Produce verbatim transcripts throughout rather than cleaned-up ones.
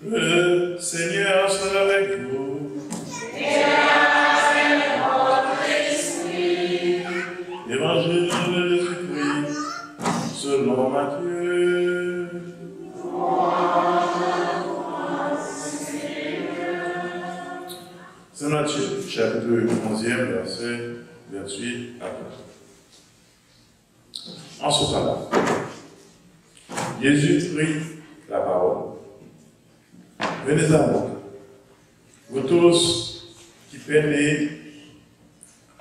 Le Seigneur soit avec vous. Évangile de Jésus-Christ selon Matthieu. Saint Matthieu, chapitre onzième, verset vingt-huit à trente. En ce temps-là, Jésus prit la parole. Venez à moi, vous tous qui peinez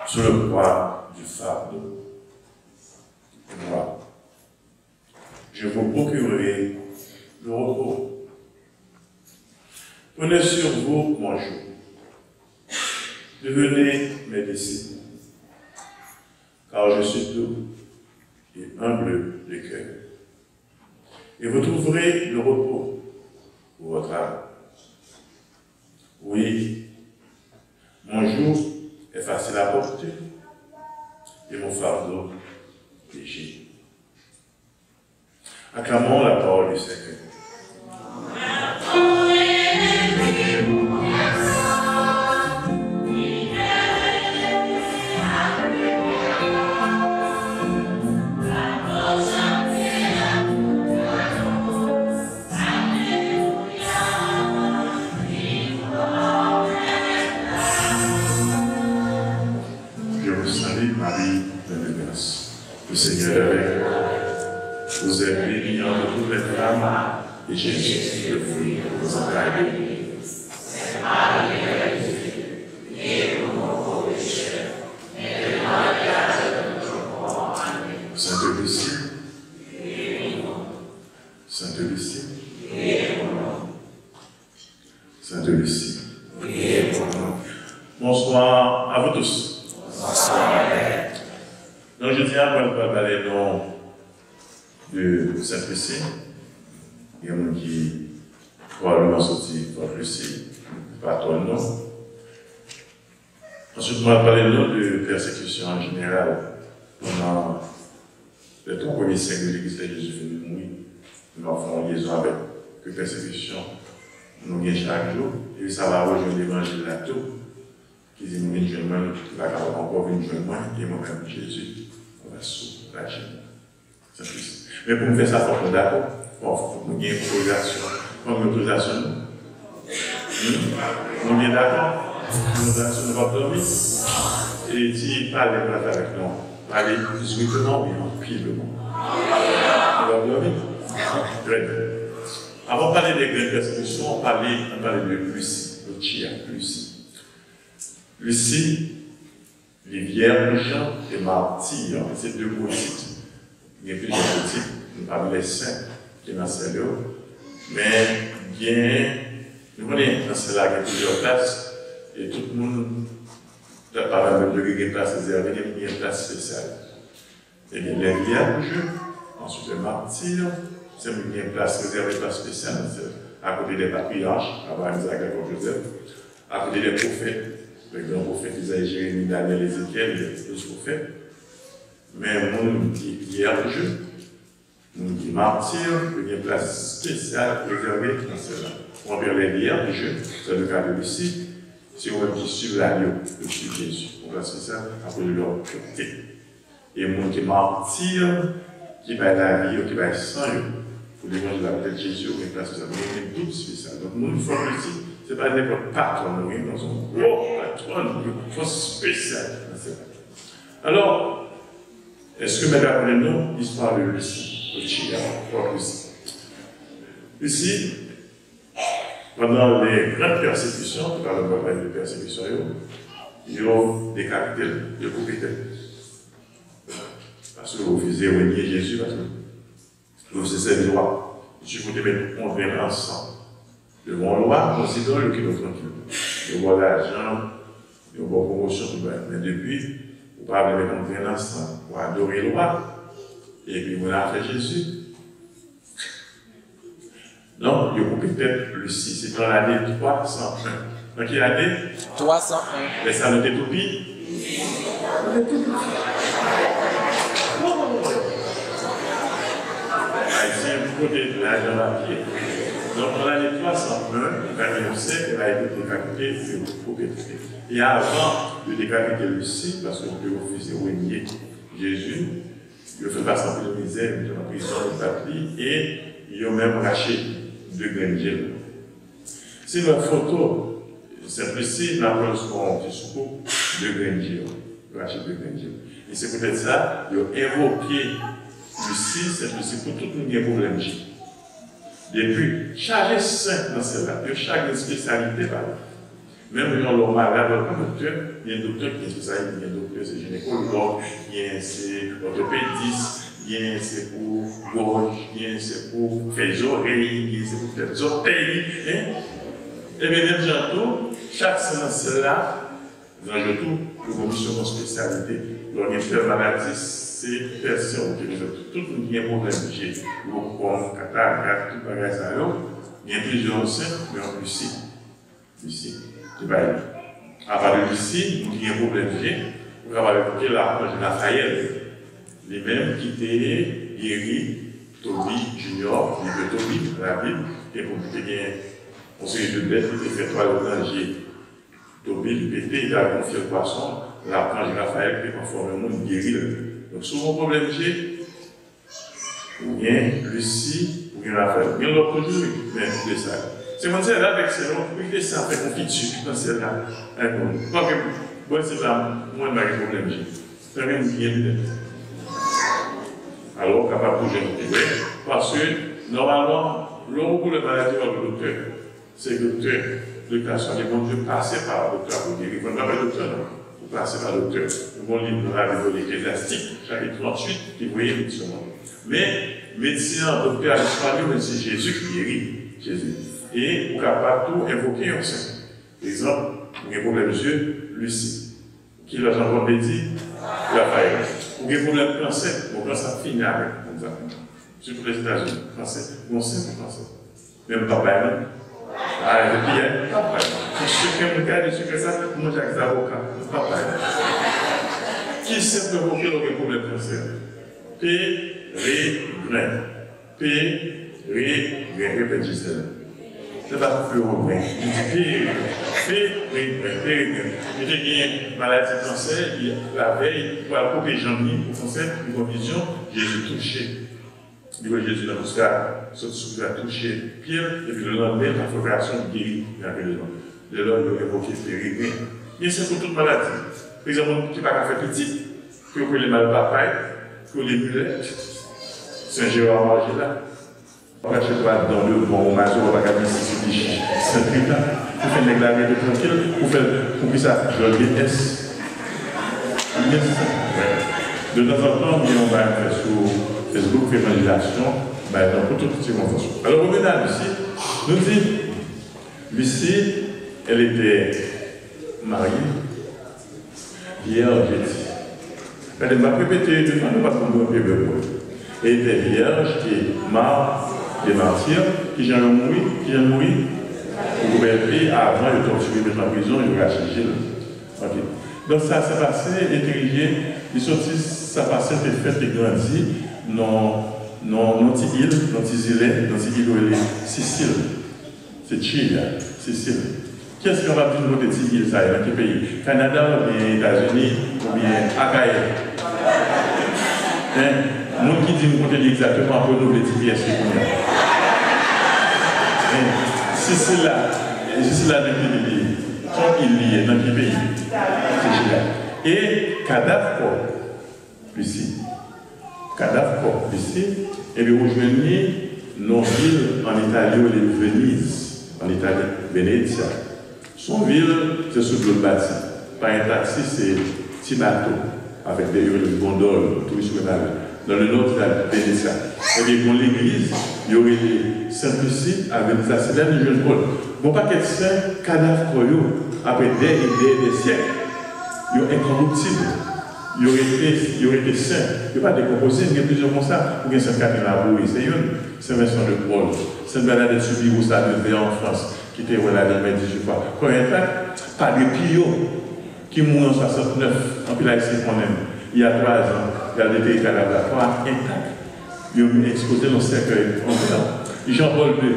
sous le poids du fardeau. Et moi, je vous procurerai le repos. Prenez sur vous mon joug. Devenez mes disciples, car je suis doux et humble de cœur. Et vous trouverez le repos pour votre âme. Oui, mon joug est facile à porter et mon fardeau léger. Acclamons la parole du Seigneur. Je vous salue, Marie, pleine de grâce. Le Seigneur est avec vous. Vous êtes bénie entre toutes les femmes, et Jésus, le fruit de vos entrailles, est béni. Sainte Lucie, Sainte Lucie, Sainte Lucie, priez pour nous. Bonsoir à vous tous. Donk, jodi a, mwen pral pale non de Sainte Lucie. Gen moun ki pwobableman soti Fort Lucie, patwòn nou. Answit, mwen ap pale nou de pèsekisyon an jeneral pandan lè twa premye syèk de Legliz Sè Jezi fin mouri. Mwen ap fè yon lyezon avèk ke pèsekisyon nou gen chak jou, e sa va rejwenn levanjil la tou, ki di nou vin jwenn mwen, nou tout ki pa kapab ankò vin jwenn mwen, e mwen menm, Jezi, mwen va soulaje nou. Saint Lucie. Men pou m fè sa, fòk nou dakò. Bon, fòk nou gen otorizasyon. Fòk nou gen otorizasyon, non? Hmm? Nou byen dakò? Otorizasyon, nou p ap dòmi? E di, pale, pale avèk nou. Pale direkteman oubyen anpil? Nou p ap dòmi? Trè byen. Avan pale de grenn pèsekisyon, pale, ann pale de Lucie, Lucia, Lucie. Lucie, li Vierge e Martyr, se de gwo tit. Gen plizyè gwo tit, nou pami lè sen ki nan syèl yo. Men gen, nou konnen nan syèl la gen plizyè plas, e tout moun, pa menm yo gen plas rezève, gen, gen plas espesyal. Ebyen, les vierges, ensuite les martyrs, se moun ki gen plas rezève, plas espesyal nan syèl. Akote de patriyach, Abraram, Izak, Jakòb, Jozèf, akote de pwofèt, le gran pwofèt Izayi, Jeremi, Danyèl, Ezekyèl, de douz pwofèt. Men moun ki vierge, moun ki martyr, yo gen plas espesyal rezève nan syèl la. Ou anpil les vierges, c'est le cas de Lucie, se yo menm ki swiv lalye, yo swiv Jezi. Yon plas espesyal, akoz de lè pwofèt. E moun ki martyr, ki bay lavi yo, ki bay san yo pou levanjil la, poutèt Jezi, yo gen plas espesyal, yo gen doub espesyal. Donk, moun Fort Lucie, se pa nenpòt patwòn nou gen, non, se yon gwo patwòn, yon fòs espesyal nan syèl la. Alò, èske mèt rakonte nou istwa de Lucie, Lucia, Fort Lucie? Lucie, pandan les grandes persécutions, tout à l'heure, nou va pale de pèsekisyon yo, yo dekapite l, yo koupe tèt li. Paske yo refize renye Jezi, paske yo se sèvi lwa. Jezi te met yon grenn ansan devan lwa, konsidan yo kite w trankil. Yo ba w lajan, Yo ba w pwomosyon, tout bagay. Men depi ou pa vle met yon grenn ansanm pou adore lwa, epi moun afè Jezi. Donk, yo koupe tèt Lisi. Se nan lane twa san en. Nan ki ane? Twa san en. Lè sa nou te tou pi? Nou te tou pi. Ayisyen pote lajan papye. Donk, nan lane twa san en, nan yon sèk, yo dekapite, yo koupe tèt. E avan yo dekapite Lisi, paske yo te refize renye Jezi, yo fè l pase anpil mizè, yo mete l nan prizon, yo bat li, e yo menm rache de grenn je l. Si nou wè foto Sent Lisi, n ap wè l sou yon ti soukou, de grenn je l. Yo rache de grenn je l. E se poutèt sa, yo envoke Lisi, Sent Lisi, pou tout moun gen pwoblèm je. Depi, chaje sen nan syèl la, yo chak gen espesyalite pa yo. Menm jan lè w malad, lè w pa doktè, gen doktè ki gen espesyalite, gen doktè se jinekològ, gen se òtopedis, gen se pou gòj, gen se pou fèy zòrèy, gen se pou tèt zòtèy, en? Ebyen, menm jan tou, chak sen nan syèl la, zanj yo tou, yo gen misyon, gen espesyalite. Lè w gen tèl maladi, se tèl sen ou te bezwen. Tout moun ki gen pwoblèm je, glokòm, katarak, tout bagay sa yo, gen plizyè sen, men yon Lisi. Lisi, ki bay li. Apa de Lisi, moun ki gen pwoblèm je, ou kapab evoke Lapanj Rafayèl. Li menm ki te geri Tobi Junior, li te Tobi, nan Labib, te pou li te gen yon seri de bèt, li te fè twalèt nan je Tobi, li pete, li te al konfye l pwason, Lapanj Rafayèl ki te konfòme moun, geri l. Donk, si w gen yon pwoblèm je, ou gen Lisi, ou gen Rafayèl. Gen lòt toujou, wi, men de sa. Se moun se la avèk se lòt, wi, de sa fè konfiti nan syèl la. Ay, bon. Bon, ke, bon, se la, mwen, m pa gen pwoblèm je. Sa gen byen de. Alò, ou kapab toujou envite, wi. Paske, nòmalman, lè w gen pwoblèm maladi, w al wè doktè. Se doktè, doktè a sòti, Bondye pase pa doktè a pou geri. Fò n pa pè doktè, non. Ou pase pa doktè. Nou gen yon liv nan Labib, Eklezyastik, chapit tranntuit, ki voye medisyon an. Men, medsen an, doktè a disparèt, men se Jezi ki geri. Jezi. E ou kapab tou envoke yon sen. Egzanp, ou gen pwoblèm je, Lisi. Ki lòt ankò m te di? Rafayèl. Ou gen pwoblèm kansè, bon, kansè ap fini avèk moun sa. Sitou Lèzetazini, kansè, gon sen pou kansè. Men m p ap bay non. A, epi, m p ap bay non. Pou sekrè m gade, sekrè sa, m manje ak zavoka, m p ap bay non. Ki sen pou envoke lè w gen pwoblèm kansè? Peregren. Pe, re, gren, repèt Jisèl. Se pa peregren. Li di peregren. Peregren, peregren. Li te gen maladi kansè, li lavèy, pou al koupe janm li pou kansè, li gen vizyon, Jezi touche. Li wè Jezi nan kous la, soti sou kous la, touche pye l, epi lelandmen, l fè operasyon, li geri, li antre devan. Lè lòt yo envoke peregren. Gen sen pou tout maladi. Pa egzanp, moun ki pa ka fè pitit, ke yo rele malpapay, ke yo rele milèt, Sen Jera Majela. W ap rache twa dan de bon ou mazo, w ap gade si se ti Sent Rita. Ou fè nèg la rete trankil, ou fè l, poukisa Jòl gen S? Li gen S. De tanzantan, gen yon bagay m fè sou Facebook, evanjilasyon, bay tan pou tout sikonstans. Alò, pou vin a Lisi, nou di, Lisi, elle était mariée, vierge, et... Gade, m ap repete, devan nou pa konn mwen pye bèl mwen. Elle était vierge et mère de martyrs, kijan yo mouri, kijan mouri? Yo koupe pye avan, yo tòtiye, met nan prizon, yo rache je l. Ok. Donk, sa, sa pase, e te rive, li soti, sa pase, te fèt, te grandi, nan, nan, nan ti il, nan ti zile, nan ti il yo rele Sisil. Se Chili a, Sisil. Kiyès ki kapab di nou kote ti il sa ye, nan ki peyi? Kanada oubyen Etazini oubyen Akayè? Hein? Moun ki di m kote li egzakteman, apre nou vle di kiyès li kounye a. Hein? Sisil la, Sisil la nan ki peyi li ye? Son il li ye, nan ki peyi? Se Chili a. E kadav kò Lisi. Kadav kò Lisi, ebyen, ou jwenn li nan yon vil ann Itali, yo rele Veniz, ann Itali, Venezia. Se yon vil, se sou dlo l bati. Pa gen taksi, se ti bato, avèk de, yo rele gondòl, touris yo renmen ale. Nan le nò de la Venezia. Ebyen, gen yon legliz, yo rele Sent Lisi a Venezia, se la nou jwenn kò l. Bon pakèt sen, kadav kò yo, apre dè e dè e dè syèk, Yo enkoriptib. Yo rete, yo rete sen. Yo pa dekonpoze. Gen plizyè konsa. Ou gen Sent Katrin Labouri, se youn. Sen Vensan de Pòl. Sent Bènadèt Soubirou, sa de Vè an Frans, ki te wè lavil mè dizuit fwa. Kò entak. Padre Piyo, ki mouri an swasantnèf, anpil Ayisyen konnen l. Il y a twa zan, y al detere kadav la, kò a entak. Yo ekspoze l nan sèkèy an vè. Jean Paul de,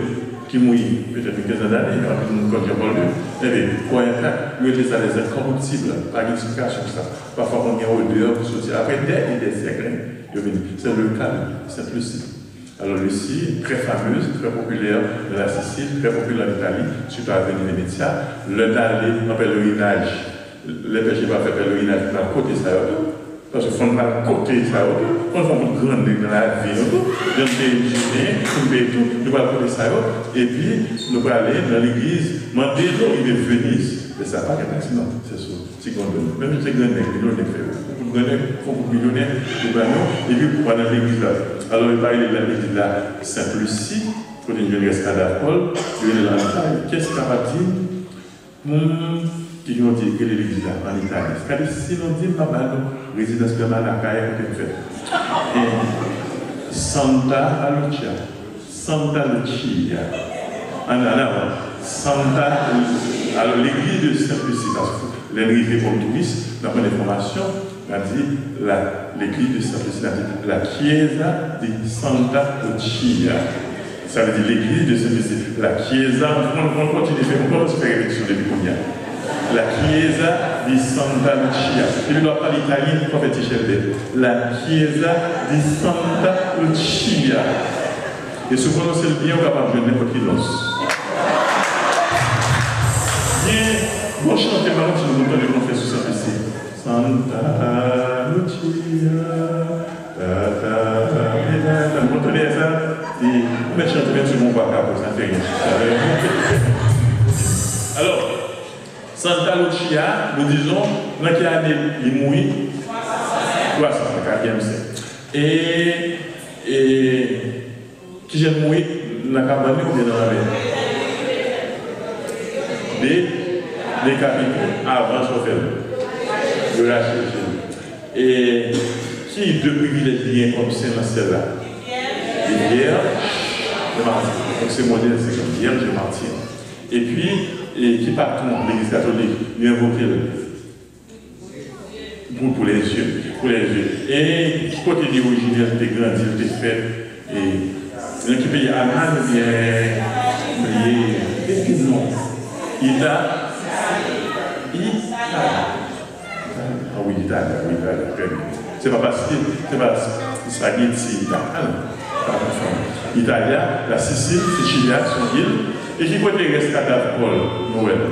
ki mouri petèt yon kenzèn dane, anpil moun konn Jean Paul de. Ebyen, kò entak, yo rele sa les incorruptibles, pa gen eksplikasyon pou sa. Pafwa konn gen odè ki soti apre dè e dè syèk, hein, yo vini. C'est le cas de Sainte Lucie. Alors Lucie, très fameuse, très populaire dans la Sicile, très populaire en Italie, surtout à Veni Venezia. Lè n ale nan pelerinaj, lè pèche pa fè pelerinaj, nou pral kote sa yo tou. Paske fò n pral kote sa yo tou. Fò n fè yon bout grannèg nan lavi nou tou. Jan n peye Dijen, pou n peye tou, nou pral kote sa yo. Epi, nou prale nan legliz, mande nou rive Veniz. Lè sa pa gen taksi, non, se sou ti granmoun. Menm si se grannèg, milyonè k fè yo. Pou grannèg, fò pou milyonè, yo ba nou, epi pou al nan legliz la. Alò, yo pa rele legliz la Sent Lisi, kote n jwenn rès kadav Pòl, yo rele l an Itali. Kiyès ki kapab di m, hmm, ki jan yo di, rele legliz la an Itali? Gade, si nou di m, m ap ba nou rezidans pèmanan, kay kote m fèt. E Santa Lucia. Santa Lucia. An, an avan. Santa, alò, legliz de Sent Lisi, paske lè n rive kòm touris, n ap pran enfòmasyon, n ap di la, legliz de Sent Lisi, n ap di la Chiesa di Santa Lucia. Sa vle di legliz de Sent Lisi, la Chiesa, nou, nou, nou kontinye fè, nou kòmanse fè repetisyon depi kounye a. La Chiesa di Santa Lucia. Epi lè w ap pale italyen, fò w fè ti chèlbè. La Chiesa di Santa Lucia. E si w pwononse l byen, ou kapab jwenn nenpòt ki nons. Byen, bon chante, pa konn si nou konn tande konfès sou Sent Lisi. Santa Lucia, ta, ta, ta, ta. Nou konn tande sa? E, ou mèt chante menm si w gon vwa kapo, sa fè ryen. Alò, Santa Lucia, nou dizon, nan ki ane li mouri? Twa san, nan katriyèm syèk. E, e, ki jan l mouri? Nan kabann li oubyen nan lanmè? De, dekapite, avan chofè l. Yo rache je l. E ki de privilèj li gen kòm sen nan syèl la? Li vyèj e matir. Donk se modèl sen, vyèj e matir. Epi, e ki patwon legliz katolik, yo envoke l pou, pou lèzye, pou lèzye. E ki kote li orijinè, li te grandi, li te fèt, e nan ki peyi? Almay oubyen, bliye, bliye non. Ita-, Itali. Ah wi, Italya, wi, Italya, trè byen. Se pa paske, se pa spaghetti, Italya, pa konfonn. Italya, la Sicile, Sicilia, se yon il. E ki kote rès kadav Pòl nou wè l?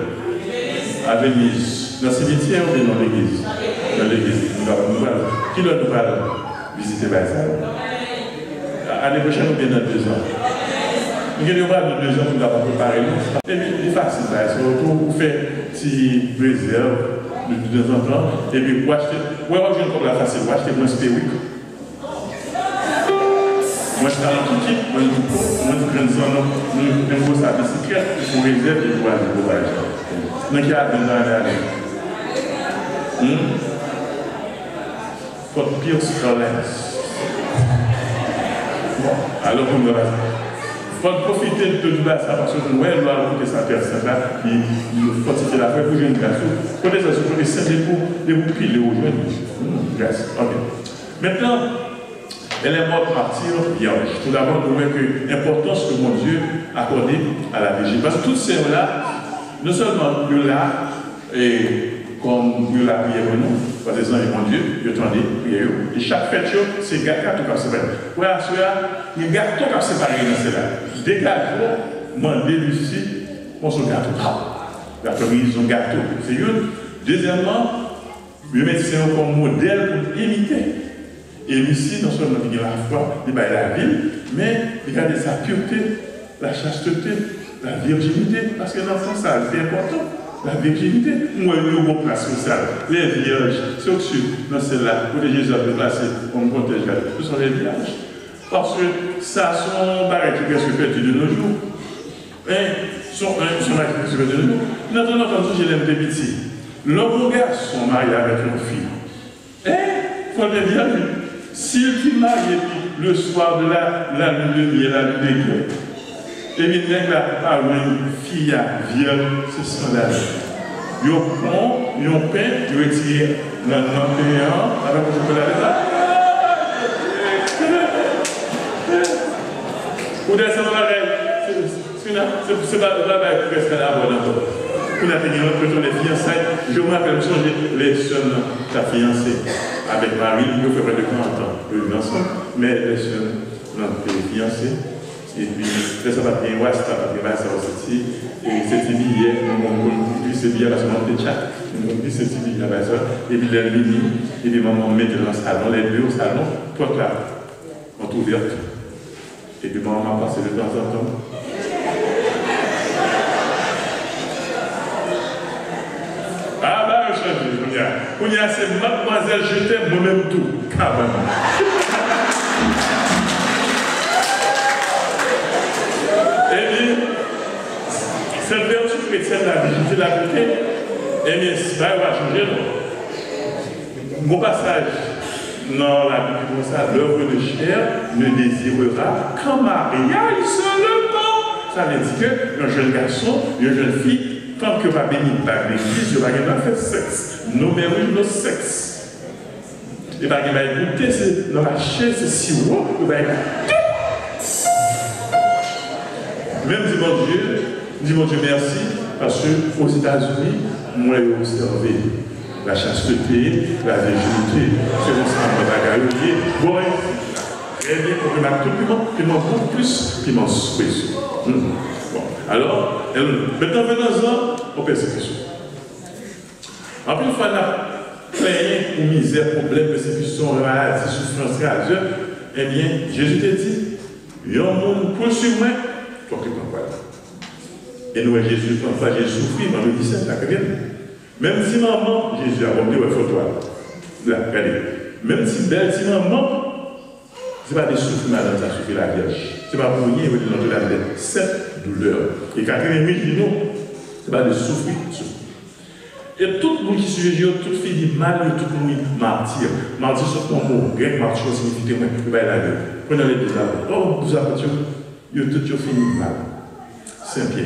A Veniz. Nan simityè oubyen nan legliz? Nan legliz. Nou pral, nou pral, ki lè nou pral vizite bagay sa yo? Ane pwochèn oubyen nan dezan? Nou gen yon bagay de dezan pou nou kapab prepare nou. Epi, li fasil, bagay sa yo tou, ou fè ti rezèv de, de tanzantan, epi ou achte, ou wè w ap jwenn kòb la fasil, ou achte mwens perik, mwens talon kikit, mwens douko, mwens grenn zanno, nou menm gwo sa bisiklèt, ou rezève epi ou ale gwo bagay sa. Nan ki avyon n ale? Hmm? Fort Pierce Collins. Bon, alò pou nou, fò n pwofite de tout bagay sa, paske nou wè lwa kote sa tè sent la, li, li fòtifye lafwa pou jwenn gras ou. Kote sa, sou kote sent, depi w, depi w pile, ou jwenn, hmm, gras. Ok. Maintenant, elle est morte martyre, vierge. Tout d'abord, nou wè ke enpòtans ke Bondye akòde a la vèjin. Paske tout sè yo la, non sèlman yo la, e kòm yo lapriyè pou nou, paske zanj Bondye, yo tande priyè yo. E chak fèt yo, se ga-, gato k ap separe. Wè, aswè a, gen gato k ap separe nan syèl la. Degaje w, mande Lisi, pran yon gato pa w. Gato riz, yon gato. Se youn. Dezyèmman, yo met sen yo kòm modèl pou n imite. E Lisi, non sèlman li gen lafwa, li bay lavi l, men li gade sa, pureté, la chasteté, la virginité, paske nan sans sa, li te enpòtan, la virginité. M wè yo gen yon plas sosyal, les vierges, se yo k swiv nan syèl la, kote Jezi ap deplase, on kòtèj la, ce sont les vierges. Paske sa se yon bagay ki prèske pèdi de nos jours. Hein? Se yon, hein, se yon bagay ki prèske pèdi de nos jours. Nan tan lontan, m sonje lè m te piti. Lè yon gason marye avèk yon fi, en, fò l te vyèj wi. Si l fin marye pi le soir de la, la lune de miel, la lune de miel, epi nèg la pa jwenn fi a vyèj, se skandal. Yo pran yon pen, yo retire nan, nan pen an, avèk yon chokola de sa. Ou desann nan bagay. Se, se, se pa, se pa bagay pou fè skandal ankò. Kounye a te gen lòt, yo tounen fiyansay. Je me rappelle, m sonje lè sè m nan t ap fiyanse avèk mari l, yo fè près de karant an yo viv ansanm, men lè sè m nan te fiyanse. Epi, lè sa pa t gen WhatsApp, pa t gen bagay sa yo, se ti, e se ti biyè, mwen, mwen, mwen konn glise biyè paske mwen te tchat, mwen konn glise ti biyè bagay sa, epi lè l vini, epi manman m mete l nan salon, lè de yo salon, pòt la antouvèt. Epi manman m ap pase de tanzantan. Ah, bagay yo chanje kounye a. Kounye a se madmwazèl je t'aime, mwen menm tou, kabann. Epi, cette vertu chrétienne, la virginité, la beauté, ebyen, bagay yo pa chanje non. Gon pasaj nan Labib ki di konsa, l'œuvre de chair ne désirera qu'un mariage seulement. Sa vle di ke yon jèn gason, yon jèn fi, tank yo pa beni bag legliz, yo pa gen dwa fè sèks. No marriage, no sex. E pa gen bay goute, se nan mache, se siwo, yo bay goute. Men m di Bondye, m di Bondye mèsi, paske Ozetazini, m wè yo obsève la chasteté, la virginité, se konsa mwen bagay yo ye. Bon, trè byen, konpli ak tout piman, piman bouk plis, piman sou. Hmm. Bon, alò, maintenant venons-en aux persécutions. Anpil fwa, n ap plenyen pou mizè, pwoblèm, pèsekisyon, maladi, soufrans, razè. Ebyen, Jezi te di, yon moun pou l swiv mwen, fòk li pran kwa l. E nou wè Jezi pran kwa, Jezi soufri, vandredi sen, sa k rive l. Menm ti manman, Jezi a, bon, m te wè foto a. La, gade. Menm ti bèl ti manman, se pa de soufri madanm sa soufri la vyèj. Se pa pou ryen yo di l antre ladan sèt doulè. E katrivyèm jou nou, se pa de soufri, soufri. E tout moun ki swiv Jezi yo, tout fini mal, yo tout mouri mati. Mati sot nan mo grèk martyr, siyifi temwen, yo bay lavi yo. Pran nan legliz la, oh, douz apot yo, yo tout yo fini mal. Sen Pyè,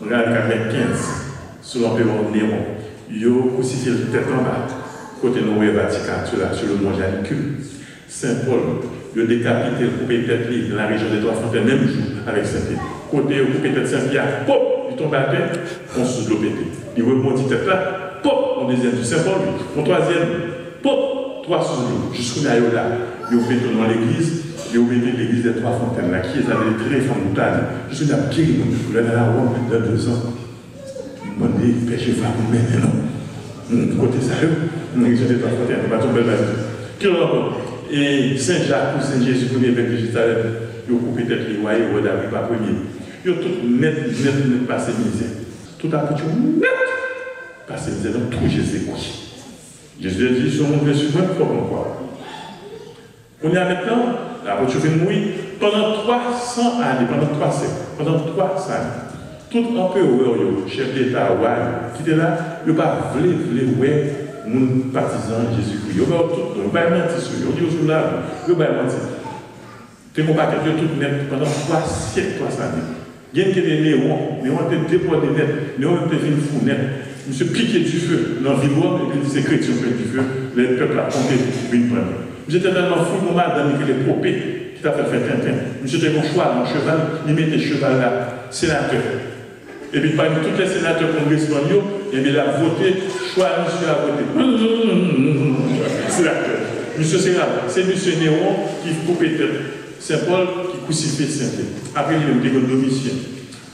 an katrevennkenz, sou lanperè Newon, yo kousifye l tèt anba, kote nou wè Vatican aktyèl la, sou le mont Janicule. Sen Pòl, yo dekapite l, koupe tèt li nan la rejyon de Twa Fontèn, menm jou avèk Sen Pyè. Kote yo koupe tèt Sen Pyè a, pòp, li tonbe atè, yon sous dlo pete. Li rebondi tèt la, pòp, yon dezyèm jou. Sen Pòl, wi, yon twazyèm, pòp, twa sous dlo. Jis kounye a yo la, yo mete l nan legliz, yo mete legliz de Twa Fontèn la, ki egziste depi trè lontan. Jis kounye a ap geri moun, yo la nan Wòm nan dezan. M mande pè Jewova pou l mennen nou. Hmm, kote sa yo? Hmm, yo te twa kote, nou pa t yon bèl bagay. Ki lòt ankò? E Sen Jak, kouzen Jezi, premye evèk de Jerizalèm, yo koupe tèt li, wa Ewòd, Agripa premye. Yo tout nèt, nèt, nèt pase mizè. Tout apot yo nèt pase mizè nan twou Jezi kwi. Jezi di, si yon moun vle swiv mwen, fòk mwen kwa. Kounye a mentnan, apot yo fin mouri, pandan twa san ane, pandan twa syèk, pandan twa san ane, tout anperè yo, chèf deta, wa yo, ki te la, yo pa vle, vle wè moun patizan Jezikri. Yo ba yo tout non, yo bay manti sou yo, yo di yo sou lavi, yo bay manti. Te gon pakèt, yo tout nèt pandan twa syèk, twa san ane. Gen ki te Newon. Newon te debòde nèt. Newon menm te vin fou nèt. Misye pike dife nan vil Wòm epi li di se kretyen yo k met dife lè pèp la konte vin pran li. Misye te tèlman fou, gon madanm li ki rele Pope ki t ap fè l fè tenten. Misye te gen yon chwal, yon cheval, li mete cheval la senatè. Epi pami tout lè senatè kongresmann yo, ebyen l ap vote, chwal misye a vote. Senatè. Misye se rab. Se misye Newon ki koupe tèt Sen Pòl ki kousifye Sen Pyè. Apre li menm, te gen Domisyen,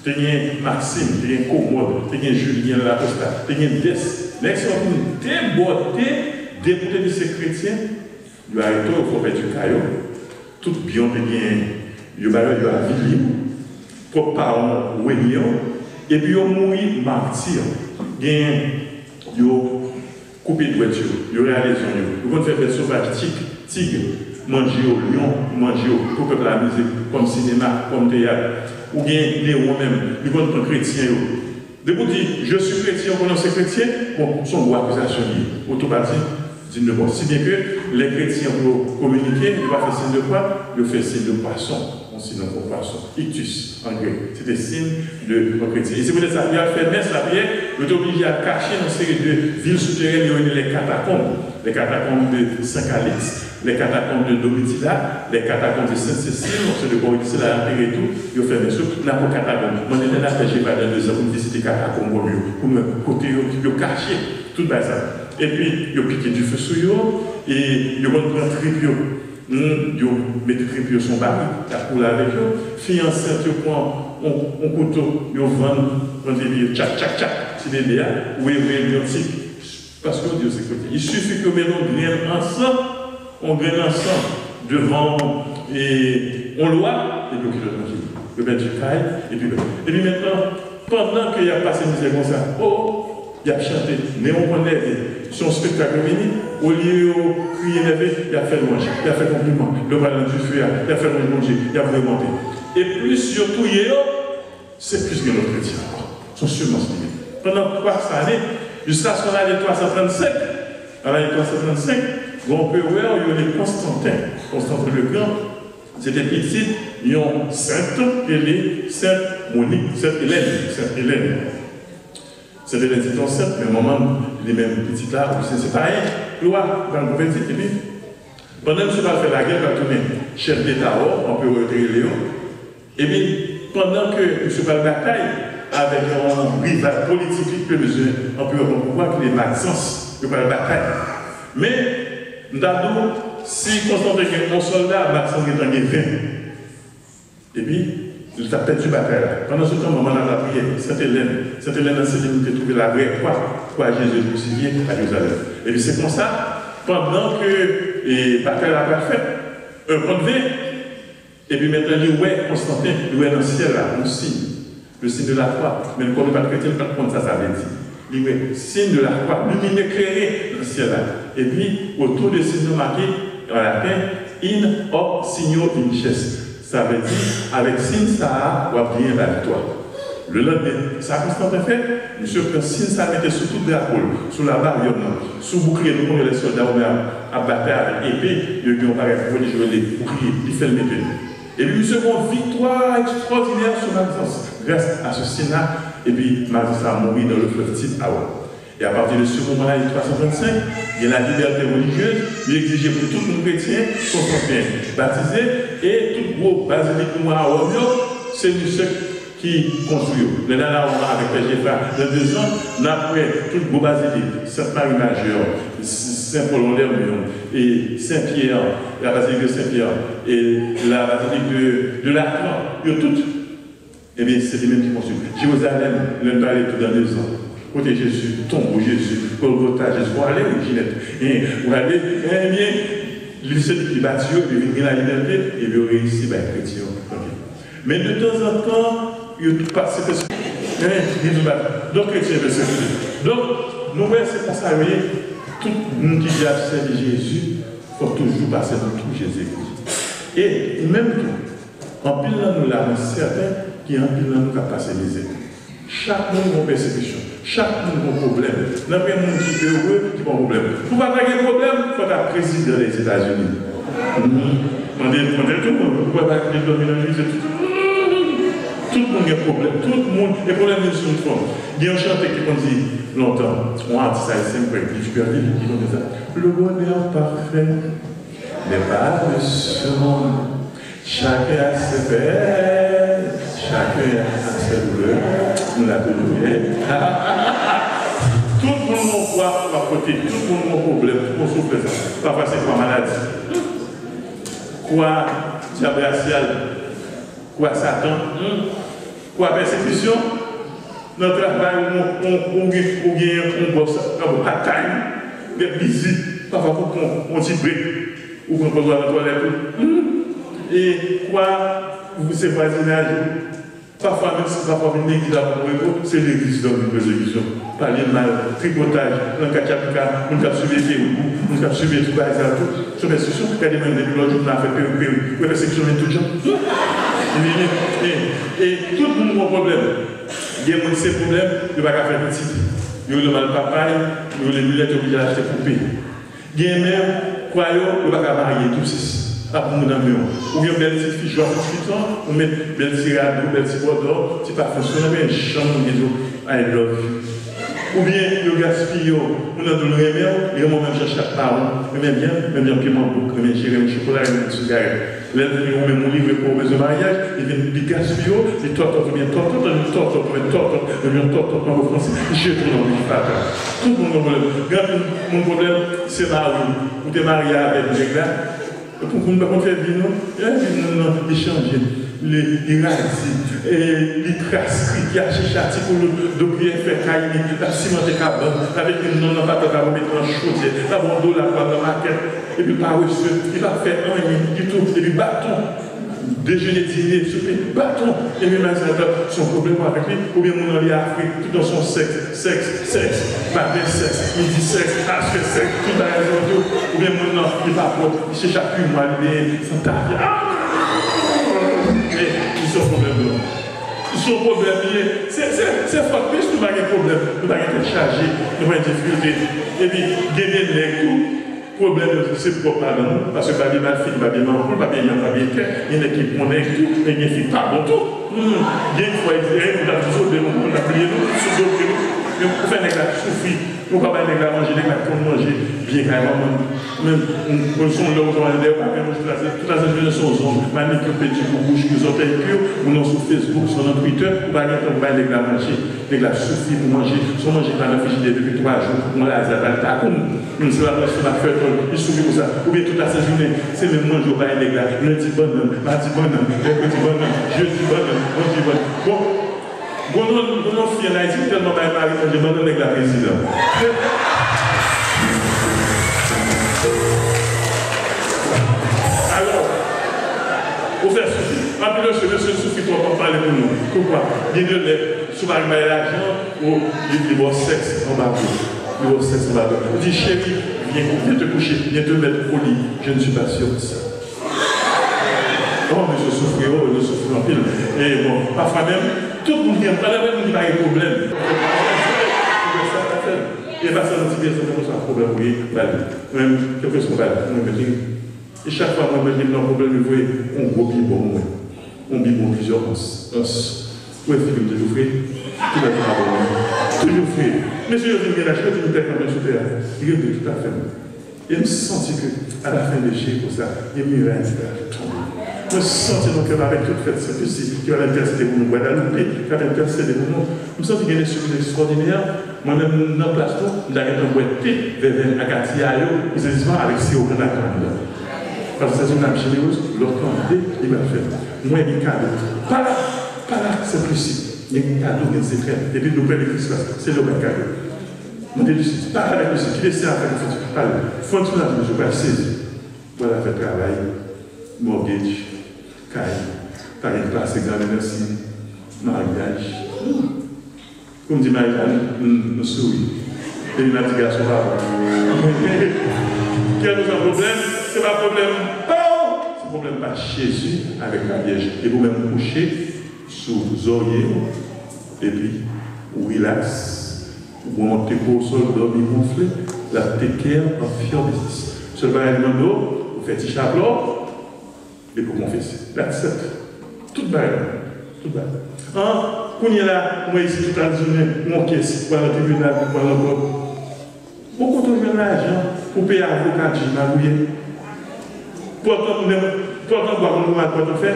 te gen Maksim, te gen Komòd, te gen Jilyen Lakosta, te gen Dès. Nèg sa yo vin debòde, degoute de se kretyen, yo arete w, yo fè w pèdi kay ou, tout byen w te genyen, yo ba yo, yo avili w, pwòp paran w renye w, epi yo mouri mati. Gen yo koupe dwèt yo, yo rale zong yo. Yo konn fè bèt sovaj, tik, tig, manje yo, lyon, manje yo, pou pèp la amize, kòm sinema, kòm teyat. Ou gen Newon menm, li konn pran kretyen yo, Depi w di, je suis chrétien, ou konnen w se kretyen, bon, se yon gwo akizasyon li ye. Otomatik, di nou bon. Si byen ke lè kretyen yo kominike, yo pa fè siy de kwa, yo fè siy de pwason. Yon siy nan fòm pwason. Ictus, an grèk. Se te siy de yon kretyen. E se poutèt sa, pou y al fè mès, lapriyè, yo te oblije al kache nan seri de vil souterèn, yo rele les catacombes. Les catacombes de Saint Calixte, les catacombes de Domitila, les catacombes de Sainte Cécile, se de bò isit la, antere tou, yo fè mès yo, n a pran katakonb. Mande Lènape Jeva nan dezan pou n vizite katakonb yo, pou n wè kote yo, yo kache, tout bagay sa. Epi, yo pike dife sou yo, e yo konn pran trip yo. Hmm, yo mete trip yo sou yon bari, y ap koule avèk yo. Fi ansent yo pran yon, yon kouto, yo vann, vann epi yo tchak, tchak, tchak, ti bebe a, ou voye, voye l yon ti Paske yo di yo se kretyen. Il suffit ke yo mete yon grenn ansan, yon grenn ansan devan e, yon lwa, epi yo kite yo trankil. Yo pèdi kay, epi, epi mentnan, pandan ke y ap pase mizè konsa, o, y ap chante, nen yo konn nève, se yon espektak yo vini, olye yo kriye nève, y ap fè lwanj, y ap fè konpliman, lè yo pral nan dife a, y ap fè lwanj Bondye, y ap voye monte. E plis yo touye yo, se plis gen lòt kretyen ankò. Se yon semans li ye. Pandan twa san ane, jiskaske an ane twa san trannsenk, an ane twa san trannsenk, gen yon anperè yo rele Konstanten, Konstanten le Grand, se te pitit yon sent ki rele Sent Monik, Sent Elèn, Sent Elèn. Sent Elèn se te yon sent, men manman l, li menm pitit la, ou se, se payen, lwa, pa konvèti, epi pandan misye pral fè lagè, l pral tounen chèf deta Wòm, anperè yo te rele yo, epi, pandan ke misye pral batay avèk yon rival politik li ke bezwen anperè pran pouvwa, ki rele Maxence, yo pral batay. Men, m ta di w, si Konstanten gen yon sòlda, Maxence gentan gen ven. Epi, li t ap pèdi batay la. Pandansetan, manman l ap lapriyè, Sent Elèn. Sent Elèn nan se li menm ki te twouve lavrè kwa, kwa Jezi te krisifye a Jerizalèm. Epi se konsa, pandan ke e, batay la pral fèt, un kont ven, epi mentnan li wè Konstanten, li wè nan syèl la yon siy, le signe de la croix. Men kòm li pa t kretyen, li pa t konn sa sa vle di. Li wè signe de la croix, limyè klere nan syèl la. Epi, otou de siy nan make, an laten, in hoc signo vinces. Sa vle di, avèk siy sa a, w ap genyen laviktwa. Lelandmen, sa Konstanten fè, misye pran siy sa a mete sou tout drapo l, sou laba Wòm nan, sou boukliye. Nou konnen lè sòlda women ap, ap batay avèk epe, yo gen yon bagay pou pwoteje yo, rele boukliye, li fè l mete l. Epi misye gen yon viktwa ekstwòdinè sou Maxence, grâce à ce signe-là, epi Maxence la mouri dans le fleuve Tibre à Rome. E apati de se moman la, ane twa san trannsenk, gen lalibète relijyez, yo egzije pou tout moun kretyen, Konstanten, batize, e tout gwo bazilik nou wè a Wòm yo, se misye ki konstwi yo. Lè n al a Wòm avèk Pè Jefa, nan dezan, n ap wè tout gwo bazilik, Sent Mari Majè, Sen Pòl an Lèmyon, e Sen Pyè, la bazilik de Sen Pyè, e la bazilik de, de Latran, yo tout Ebyen, se li menm ki konstwi. Jerizalèm, lè n pale tou dan dezan, kote Jezi, tonbo Jezi, Gòlgota Jezi, w ale, wi, Jinèt, en, w ale, ebyen, li se li ki bati yo, epi vin gen lalibète, epi yo reyisi bay kretyen yo. Ok. Men de tanzantan, yo tou pase, gen tou bati. Donk, kretyen yo pèsekite. Donk, nou wè se konsa yo ye, tout moun ki di ap sèvi Jezi, fòk toujou pase nan twou Jezikri. E, ou menm tou, anpil nan nou la, mwen sèten gen anpil nan nou k ap pase mizè. Chak moun gen yon pèsekisyon. Chak moun gen yon pwoblèm. N ap gen moun ki ere, ki pa gen pwoblèm. Pou pa ta gen pwoblèm, fò w ta prezidan Lèzetazini. Mande, mande tout moun, ou pa ta gen dòmi nan lise, tout, tout moun gen pwoblèm. Tout moun, e pwoblèm vin sou yon fòm. Gen yon chante ki konn di lontan, yon atis ayisyen, m kwè, li di, li di konn di sa. Le bonheur parfait n'est pas de ce monde. Chacun a ses peines, chacun a ses douleurs. Nou la toujou, hein? Tout moun gen yon kwa pou ap pote, tout moun gen yon pwoblèm, tout moun soufrans. Pafwa se kwa maladi, kwa dyab rasyal, kwa Satan, hmm, kwa pèsekisyon. Nan travay ou, ou, ou gen, ou gen yon bòs k ap ba w hard time, get busy, pafwa pou pran yon ti break, ou pran pòz ou al nan twalèt ou. Hmm. E kwa, se vwazinaj ou. Pafwa, menm si pafwa vin legliz la pou repo, se legliz ki vin pèsekisyon. Pale mal, tripotaj, nan katchapika, moun k ap swiv epe ou, moun k ap swiv tout bagay sa yo tou, se pèsekisyon. Gade mwen depi lòt jou, m nan afè perik, perik. Ou wè pèsekisyon vin tout jan. Li vini, e, e tout moun gen yon pwoblèm. Gen moun se pwoblèm, yo pa ka fè pitit. Yo rele mal papay, yo rele milèt, yo oblije achte koupe. Gen menm, kwa yo, yo pa ka marye, tou sis. Pa pou moun nan men w. Ou gen bèl ti fi, jwa ti fi tan, ou met bèl ti rad, bèl ti bòdò, ti pafen sou nan men, janm moun ki di w, I love you. Oubyen yo gaspiye w, moun nan di w l renmen w, li renmen w menm jan chat mawon, renmen vyann, renmen vyann piman bouk, renmen je, renmen chokola, renmen sigarèt. Lè l vini ou menm ou livre kò w bezwen maryaj, li vin li gaspiye w, li tòtòt oubyen tòtòt, li tòtòt oubyen tòtòt, li vin tòtòt nan mo franse, li jete w nan bouch papa. Tout moun gen pwoblèm. Gen anpil moun pwoblèm, se mari w. Ou te marye avè l nèg la, Pou moun pa konn fè vi non. E vi moun nan li chanje. Li, li radi. E li kras, kriki, achicha, ti koulout, do pyè fè kay li, l ap simante kabann, l ap ekri non nan patat la pou mete nan chodyè, l ap yon dola pou al nan makèt, epi l parese, li pa fè anyen ditou, epi baton, dejene, dine, soupe, baton, epi maten sa se yon pwoblèm avèk li, oubyen moun nan li Afrik, tout nan son sèks, sèks, sèks, maten sèks, midi sèks, aswè sèks, tout bagay sa yo, oubyen moun nan li pa pwòp, li chèche ak imwa, li benyen san tafya. Ah! Men, li se yon pwoblèm non. Li se yon pwoblèm li ye. Se, se, se fòt plis nou pa gen pwoblèm, nou pa gen tèt chaje, nou pa gen difikilte. Epi, gen de nèg tou, pwoblèm yo se pwòp madanm ou, paske babye mal fini, babye mankou, babye yanm, babye kè, gen nèg ki bon nèg tou, men gen fi pa bon tou. Hmm, gen fwa, e, ou t ap dizobe nou, ou t ap bliye nou, sou do nou, men ou fè nèg la soufri. Ou pa bay nèg la manje, nèg la konn manje byen kay manman l. Men, ou, ou se yon lè ou jwenn lè ou pa gen manje tout la, tout la jounen se yon zong. Manikir, pedikir, bouch, zòtèy, pi ou nan sou Facebook, sou nan Twitter, ou pa gen tan pou bay nèg la manje. Nèg la soufri pou manje. Si w manje pa nan frijidè depi twa jou, yon lazè pa l ta koum. Moun se pa nan lestomak fè tòl, li soufri konsa. Oubyen tout la sent jounen, se menm manje ou bay nèg la. Lendi bannann, madi bannann, mèkredi bannann, jedi bannann, vandredi bannann. Bon, Gon non, gon non fi ann Ayiti ki tèlman bay mari manje, ban nan nèg la prezidan. Alò, ou fè soufri. Anpil yo se mesye soufri twòp, ap pale pou nou. Poukwa? Gen de lè, si w pa bay lajan, ou, li, li ba w sèks anba do. Li ba w sèks anba do. Ou di, chérie, viens, viens te coucher, viens te mettre au lit. Je ne suis pas sûr de ça. Oh, mesye soufri, oh, yo soufri anpil. E bon, pafwa menm, tout moun gen, pa gen moun ki pa gen pwoblèm. E pa sèlman ti pyès nan konsa pwoblèm ou ye, ba li. Mwen menm, kèlkeswa ba li, mwen menm li. E chak fwa mwen menm li nan pwoblèm, li voye yon gwo bibon mwen. Yon bibon plizyè ons. Ons. Ou wè figi m toujou fre? Tout lè m pa bon mwen. Toujou fre. Mesye yo di m gen laj, yo di m tèt mwen sou tè a. Li gen tout afè m. E m santi ke, à la fin de je konsa, gen miray ki pral tonbe. Mwen santi nan kè m avèk tout fèt Sent Lisi, ki pral entèsede pou nou, Gwadalope, ki pral entèsede pou nou. M santi gen lespri ekstwòdinè. Mwen menm nan plas nou, m ta gentan bwè te, vèvè, akatiya yo, prezisman avèk siwo kannabiz anndan. Paske se yon lam jenerez, lè w tande, li pral fè. Mwen gen kado. Pa la, pa la, Sent Lisi. Gen kado, gen sekrè. Epi nou pè de Krismas, se lè w bay kado. Mande Lisi, pale avèk Lisi, kite se afè nou fè, pale. Fò n ti pale avèk Lisi, ou pral sezi. Ou pral fè travay, mortgage, kay, pa gen pase egzamen nan si, maryaj. Kou m di maryaj la, nou, nou souri. Epi n ap di gason pa bon. Kèlkeswa pwoblèm, se pa pwoblèm pa w, se pwoblèm pa Jezi avèk la Vyèj. Epi ou menm ou kouche sou zòrye w, epi ou rilaks. Ou monte kou w sòl, dòmi wonfle, l ap take care of your business. Sèl bagay li mande w, ou fè ti chaplè w, epi w konfese. That's it. Tout bagay. Tout bagay. An, kounye a la, ou wè isit tout la jounen, ou yon kès, ou al nan tribinal, ou al nan kòt. Bon, kote w jwenn lajan pou peye avoka, jij, magouye? Pòtan, pòtan bwa konn ou al pòtan fè?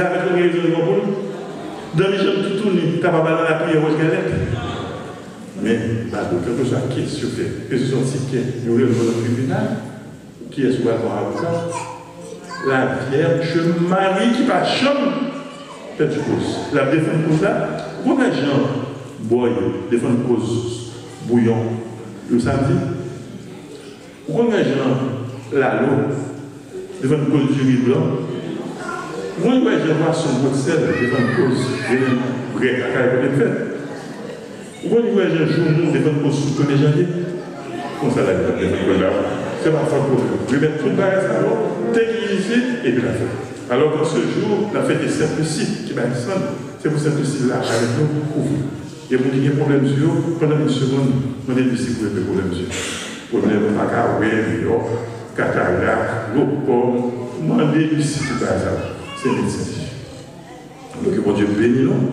Ravèt ou gen rezon li bon pou l. Danmi janm toutouni kapab al nan lapriyè wòch galèt. Men, m pa di w, kèlkeswa kès yo fè, ke se yon ti kè yo rele w nan tribinal, kiyès ou pral pran avoka? La Vierge Marie ki pa janm pèdi koz. L ap defann koz la. Ou konn wè jan Boy defann koz bouyon yon samdi? Ou konn wè jan Lalo defann koz diri blan? Ou konn wè jan Pwason Gwosèl defann koz grenn brèd lakay kote l fèt? Ou konn wè jan Joumou defann koz sou premye janvye? Konsa la li t ap defann koz la. Se pa fòt pwoblèm. Remèt tout bagay sa yo, te ki isit, epi l ap fèt. Alò, an se jou, n ap fete Sent Lisi ki bay san l, se pou Sent Lisi la avèk nou pou kouvri. E moun ki gen pwoblèm zye yo, pandan yon segonn, mande Lisi pou regle pwoblèm zye. Pwoblèm ou pa ka wè deyò, katarak, gwo pòm, mande Lisi pou bagay sa yo. Se medsen li ye. Donk, ke Bondye beni nou,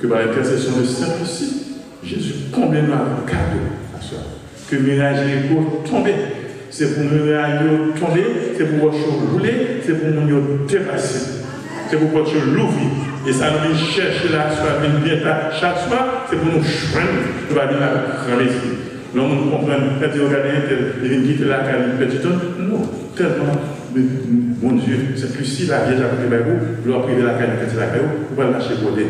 ke pa entèsesyon de Sent Lisi, Jezi konble nou ak kado aswè. Ke miray Jeriko tonbe. Se pou miray yo tonbe, se pou wòch yo woule, se pou moun yo depase. Se pou pòt yo louvri. E sa nou vin chèche la aswè, vin byen ta chak swa, se pou nou jwenn, nou pa vin avèk gran mezi. Lè yon moun konprann, lè di yo gade entèl, li vin kite lakay li, li pèdi tan. Non, tèlman, men, Bondye, Sent Lisi, la Vyèj akote bay ou, lè w ap rive lakay li, kite lakay ou, ou pral mache bwòde.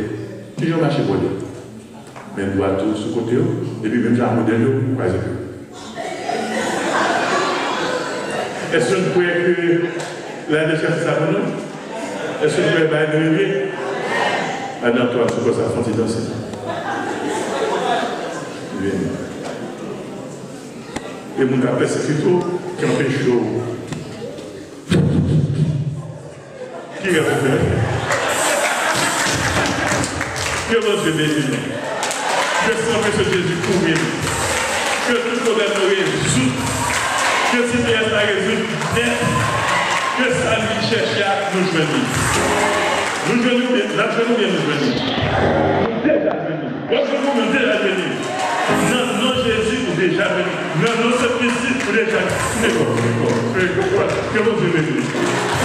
Kijan w mache bwòde? Men dwat ou sou kote w, epi menm jan ak modèl yo, ou kwaze pye w. Èske n kwè ke la de chèche sa pou nou? Èske n kwè bay nou rive? Adan twa sou kò sa, fè yon ti danse. Byen. E moun k ap pèsekite w, ki anpeche w. Ki rèv ou fè? Ke Bondye beni nou. Ke san presye Jezi kouvri nou. Ke tout pwoblèm nou rezoud. Ke sitiyasyon la rezoud nèt. Ke sa l vin chèche a, nou jwenn li. Nou jwenn li oubyen, n ap jwenn li oubyen nou jwenn li? Nou deja jwenn li. W ap jwenn li oubyen nou deja jwenn li? Nan non Jezi, ou deja beni. Nan non Sent Lisi, ou deja beni. Ke Bondye beni nou.